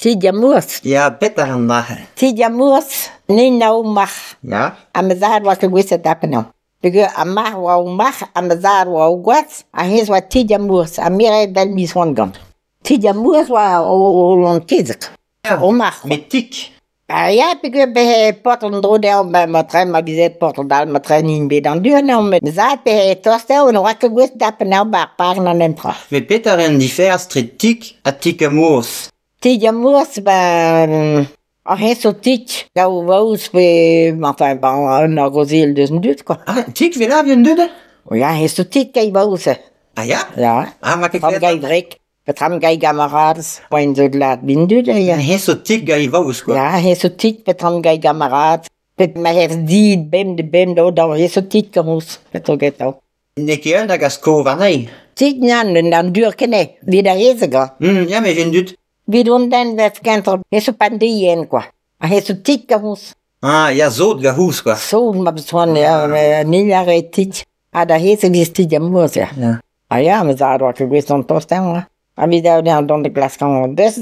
Ti diamourz. Ya, petra an dra-se? Ti diamourz, ni nao marc'h. Ya. Ha ma zad oa ket gouest da dapout anezhañ. Peogwir ar marc'h oa o marc'h ha ma zad oa o gwaz, ha hennezh oa ti diamourz ha me 'rae 'vel miz oan gant. Ti diamourz oa o loen-kezeg. O marc'h. Met tik. Ah ya, peogwir bet paotr an dro dezhañ ma ma ma veze paotr dall ma trenin bet an du anezhañ met ma zad pe tost eo ne oa ket gouest da dapout anezhañ 'ba ar park an netra. Met petra eo an diferañs etre tik ha tik amourous? Tik amourous, ben ar c'hez zo tik daou vaouez pe enfin bon un argozel deus an dud quoi. Ah, tik 'vel an dud? Ya, c'hez zo tik gant vaouez. Ah ya? Ya. Ah, ma ket Tram gant wreg, petram gant gamarades, poent zo lâret din dud ya. C'hez zo tik gant vaouez quoi. Ya, c'hez zo tik petram gant gamarades. Pet ma c'hez dit bemdez bemdez da c'hez zo tik karouz, petra getañ. N'eo ket un hag a sko warnezhi. Tik nann, an dur ken eo, 'vit ar c'hezeg hañ. Ya, met an dud. 'Vit hon den 'vez kentoc'h ez zo pandeien kwa. Ha ez zo tik a-houzh. Ah, ya, sot gant-houzh kwa. Sot ma besoan ya, ni a rae tik. Ha da c'hezeg 'vez tik amour ya. Ya. Ah ya, ma zad oa ket gouest d'an tostañ hañ. Ha me da dont da glask an deus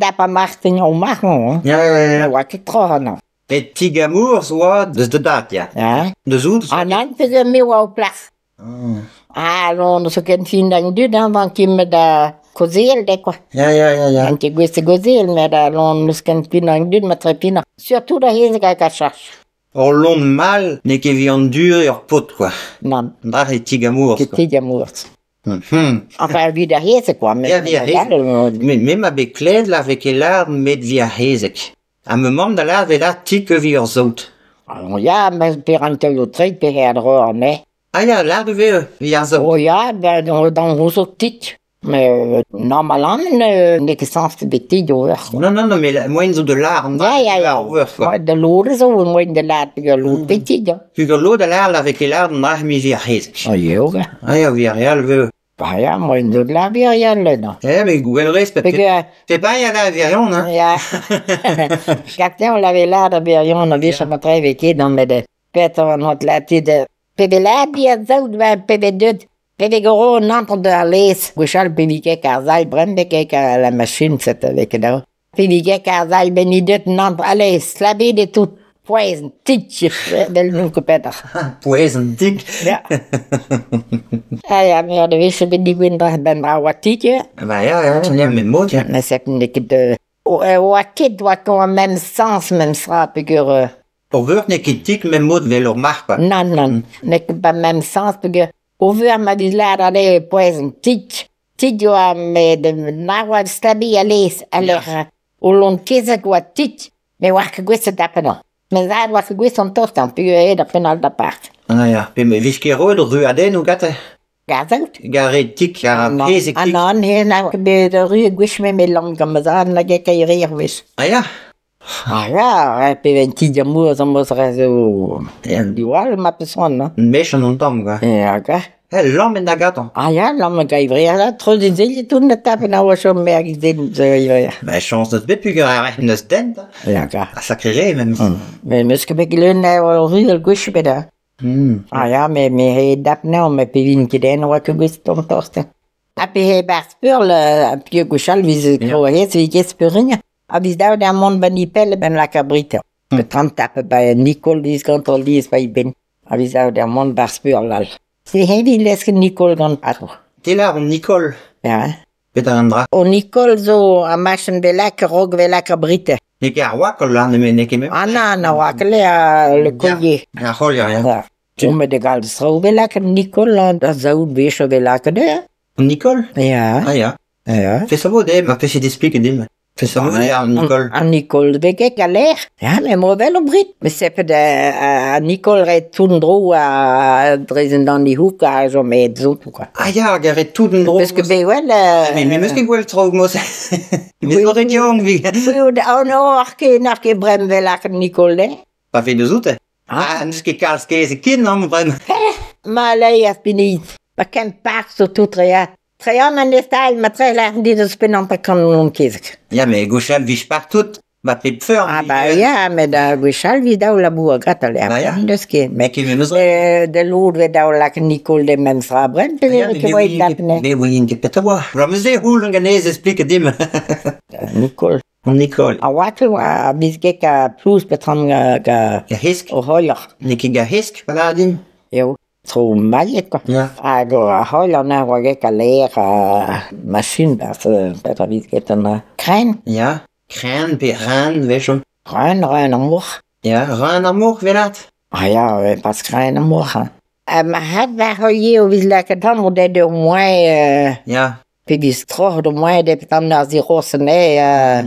da pa martin o marc'h hein. Ya, ya, ya. Ne oa ket tro anezhañ. Met tik amour oa deus da dad, ya. Ya. Deus out? Ah nann, peogwir me oa o plas. Ah. Ah non, zo ken fin d'an dud hañ, van ket met da kaozeal dezhe kwa. Ya, ya, ya, ya. An ket gouest da gaozeal met non n'eus ken fin d'an dud mat tre-finañ. Surtout da hezeg hag a chach. Ur lon mal n'eo ket evit anduriñ ur paotr quoi. Nann. An dra eo tik amour. Ket tik amour. Mhm. Enfin, evit ar c'hezeg quoi. Ya, evit ar c'hezeg. Met me 'ma bet klevet la vez ket lâret met evit ar c'hezeg. Ha ma mamm da lâret vez lâret tik evit ur saout. Alors ya, mais perak taolioù treid pe ro anezhe. Ah ya, lâret e vez evit ar saout. Oh ya, ben dans zo tik. Mais normalement n'eo ket sañset bet tik ober. Non, non, non, mais moaien zo da lâret an dra Ya, ya, ya. ober quoi. Da lod zo moaien da lâret peogwir lod petit ya. Peogwir lod a lâr la vez ket lâret an dra evit ar c'hezeg. Ah ya, Ah ya, evit ar re all 'vez. Ba ya, moaien zo da lâret evit ar re all non. Eh, mais gwell rez, Peogwir Pe bailh a la virion, hein? Ya. Gant on l'avait lâret ar virion, a wech ma tre ket an met petra an hot lâret pe vez lâret bihan saout pe vez deut pe vez goro an hanter d'ar laezh gwechall pe vez ket ar sailh bremañ vez ket la machine set vez ket dav. Pe vez ket ar sailh benn deut an hanter allez stlabet eo tout pouez an tik evel n'on ket petra. Pouez an tik? Ya. Ah ya, met a wech bet digouezet ben brav oa tik ya. Ba ya, ya, ya, met mod ya. Na sep n'eo ket oa ket oa ket mem sens mem sra peogwir Ur veur n'eo ket tik mem mod 'vel ur marc'h kwa. Nann, nann, n'eo ket ba mem sens peogwir o veur ma vez lâret anezhe pouez an tik. Tik oa met na oa stabil alez alors o loen-kezeg oa tik met oa ket gouest da dapout anezhañ. Ma zad oa ket gouest an tostañ peogwir aet ar penn all da part. Ah ya, pe me vez ket roet ruadennoù gante? Gant Gant re tik, ar kezeg Ah tik. nann, hen bet ur ru gwech me me lamm gant ma zad nag e ket re ar wech. Ah ya? Ah ya, pe ven ti diamour am eus re zo diwall ma peus c'hoant hein. Mechant an tamm kwa. Ya kwa. Eh, lammet da gantañ. Ah ya, lammet ga ivreer la, treuz e zilh tout na tapen a oa chom merk den zo ivreer. Ba chañs n'eus bet peogwir ar n'eus dent. Ya kwa. Ha sakre re même. Mais meus ket bet leun ur ru gwech bet ha. Ah ya, me me he dap now, me pe vin ket en oa ket gouest an tost. Ha pe he barzh peurl, piv gwechall viz kroahez vi ket speurenn. Ha viz dav d'ar mont ban pell ben lak ar britañ. Pe trant tap ba Nicole viz gant ol diz ba i ben. Ha viz dav d'ar mont barzh peurl all. Se hevi lesk Nicole gant patro. Te lar on Nicole. Ya. Petra an dra? O Nicole zo a machin velak rog velak ar britañ. N'eo ket ar wakol là, n'eo ket me. Ah nan, ar wakol eo le collier. Ar c'holier, ya. Ya. O met de gal straoù velak Nicole da zaout wech velak de. Nicole? Ya. Ah ya. Ya. Fais ça vo de, ma peus expliquer dim. Fais ça vo de, Nicole. An Nicole vegek a l'air. Ya, me mo vel o brit. Me sepet a Nicole re tout an dro a drezen dan di houk a zo met zo quoi. Ah ya, hag a re tout an dro. Peus ket bet wel... Mais me meus ket gwell traoù moz. Me zo ret yaouank vi. Oh no, ar ket, ar ket brem vel ar Nicole, eh? Pa fe deus out. Ah, n'eus ket kalz kez e kin an brem. Ma lei ar pinit. Ma ken park zo tout rea. Tre an an estal, ma tre l'ar dit eus penant pa kan on kezeg. Ya, mais gwechall vij partout. Ma pep feur. Ah ba ya, met da gwechall vi daou labour grat al Ba ya. Deus ket. Mais ket me meus De loud ve daou lak Nicole de mem fra brem, pe Ya, ket oa dapne. Me oa ket petra oa. Ra meus e c'houl gant ez explique dim. Nicole. An Nikol. A wakl a viz get a plouz petram ga Ga hesk. o holler. N'eo ket ga hesk, pa lâr din. Eo. Tro mailhet, quoi. Ya. Hag o holler na oa get a lêr a machine barzh petra viz get an kren. Ya. Kren pe ran, wechon. Ran, ran an moc'h. Ya, ran ar moc'h, velat. Ah ya, pas kren an moc'h. Ha ma hat war ho viz lakaet an o det ur moain Ya. Pe viz troc'h o moain de petam ar zirosen e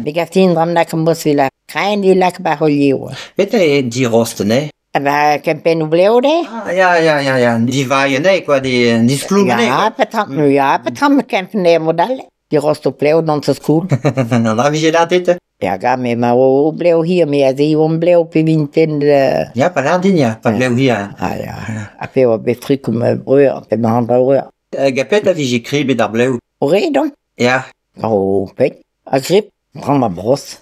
be gaftin dram lak an bos vi la kren vi lak ba ho yeo. Petra eo dirost, ne? Ah ba kempen o bleo de? Ah, ya, ya, ya, ya. Divailh ne, quoi, di, disploum ne, Ya, petam, ya, petam kempen e modal. Dirost o bleo dans a skoul. quoi. An dra vije lâr dit. Ya ga, me ma o bleo hir, me a zi on bleo pe vinten de... Ya, pa lâr din, ya. Pa bleo hir. Ah ya, a pe oa bet truc me breur, pe ma an breur. Gapet a vije kribet ar bleo. O re, don? Ya. O pet, a grip, ran ma bros.